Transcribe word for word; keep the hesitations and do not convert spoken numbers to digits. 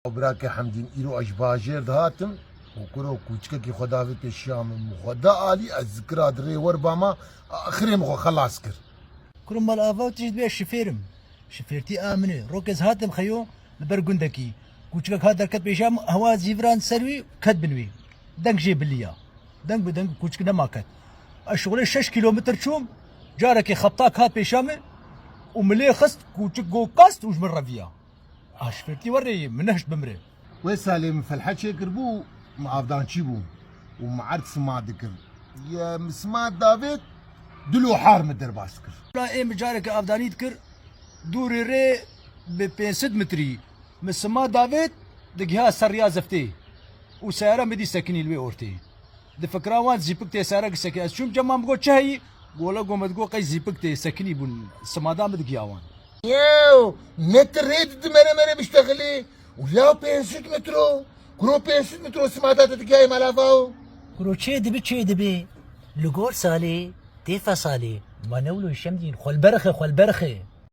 Birakê Hemdîn, îro ez ji bajêr dihatim û kuro kûçikekî xwe davê pêşiya min, min xwe da alî, ez zikira di rê wer bama, axirê min xwe xelas kir. Kuro mal ava, tu jî dibê şifêr im. Şifêrtî a min e. Rokê ez hatim xeyo li ber gundekî. Kûçikek hat derket pêşiya min, hewa zîviran ser wî, ket bin wî. Deng jê biliya. Deng bi deng kûçik nema ket. Ez şixulê şeş kîlometr çûm, carekê xebtak hat pêşiya min û min lê xist, kûçik go kast û ji min reviya. A şifêrtî werê yê, min nehişt bimrê. Wê salê min felhe çêkiribû, min avdançî bû û min erd sima dikir. Ye min sima davêt, dil û har min derbas kir. La ê min careke avdanî dikir, dûrî rê bi pênc sed metrî min sima davêt, digiha ser riya ziftê û seyara min dî sekinî li wê ortê. Di fikra wan zîpik tê seyara gisekê. Ez çûm cema min got, "Çi heyî?" Gola go me digot, "Qey zîpik tê sekinî bûn, simada min digiya wan." Yew, ne tu rê didi mere mere biştexilî û ya pênc sed metro, kuro pênc sed metro simada te digihayê mala vaw. Kuro çê dibi, çê dibi. Li gor salê, tê fesalê. Ma ne wilo Şemdîn, xwelberxe, xwelberxe.